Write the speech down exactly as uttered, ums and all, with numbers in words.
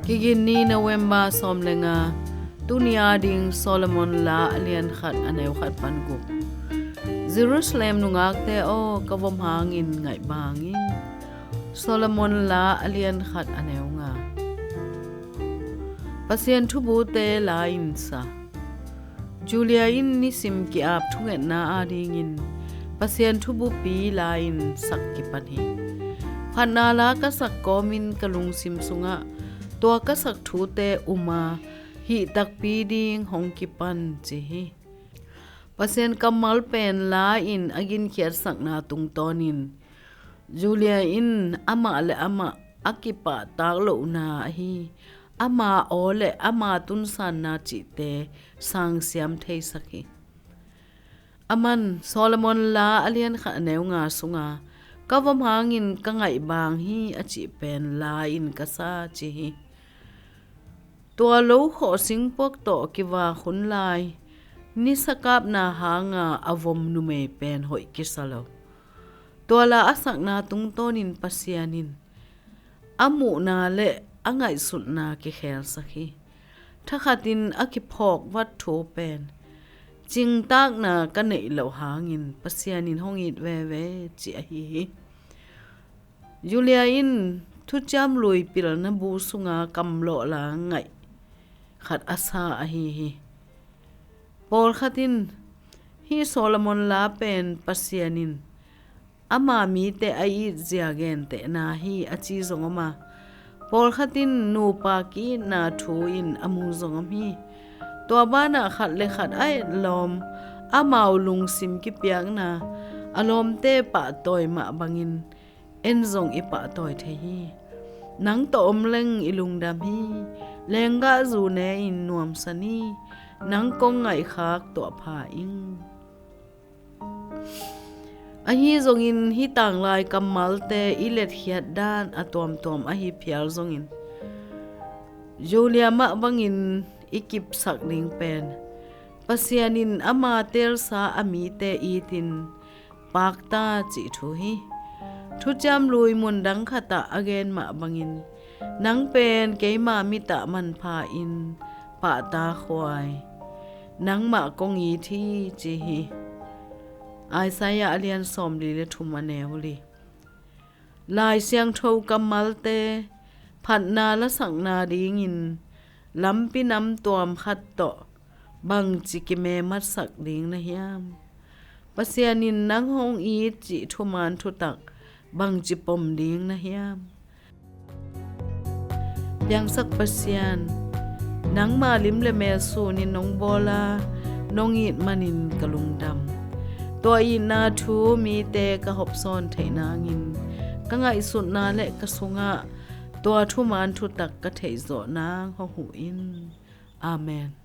Kigin ni, November sawm le nga. Tuni ading Solomon La a lian khat a neu khat pan guk. Jerusalem nungakte aw, ka vom hangin ngaihbang in. Solomon La a lian khat a neu nga. Pasian thubute la-in sa. Julia in nisim ki-ap thungetna adingin Pasian thubupi la-in sak kipan hi. Phatna la ka sak kawmin ka lungsim sungah tua ka sak thute um a, hih takpi ding hong kipan ci hi. Pasian kammal pen la-in a ginkhiatsakna tungtawnin Julia in amah le amah a kipahtak lohna ahi ama aw le ama tunsanna cihte sangsiam theisak hi. Aman Solomon La a lian khat a neu nga sunga ka vom hangin ka ngaihbang hi a cih pen la-in ka sa ci hi. Tua lo khawh singpuak tawh kivak hun lai nisa kapna hanga a vom numei pen hoih kisa lo. Tua la a sakna tungtawnin Pasian in a muhna le a ngaihsutna kikhelsak hi. Thakhatin a kiphawk vat thu pen cingtakna ka neih loh hangin Pasian in hong it veve ci ahi hi. Julia in thuciam lui pilna bu sunga kamlawh la ngaih khat a sa ahi hi. Pawlkhat in hih Solomon La pen Pasian in ama mite a itzia gentehna hi a ci zong om a, pawlkhat in nupa ki-itna thu in a mu zong om hi. Tua banah khat le khat a etlawm, amau lungsim kipiakna, a lawmte pahtawi mah bangin en zong i pahtawi thei hi. Nang tawh om leng i lungdam hi. Lenggahzu ne-in nuamsa ni. Nang kong ngaihkhak tuah pha ing. Ahi zongin hih tanglai kammalte i letkhiat dan a tuamtuam ahi phial zongin Julia mah bangin i kipsak ding pen Pasian in ama teelsa a mite itin pakta cih thu hi. Thuciam lui mundang khatah a gen mah bangin nang pen keima mitah manpha in pahta khuai. Nangmah kong it hi ci hi. Isaiah a lian sawmli le thum a neu li. Lai Siangtho kammalte phatna lasakna dingin lampi namtuam khat tawh bangci kimematsak ding na hiam? Pasian in nang hong it cih thuman thutak bangci pom ding na hiam? Piangsak Pasian, nangma lim le mel sunin nong bawl a, nong it manin ka lungdam. Tua itna thu mite ka hopsawn theih nangin ka ngaihsutna le ka sungah tua thuman thutak ka theihzawh nang hong huh in. Amen.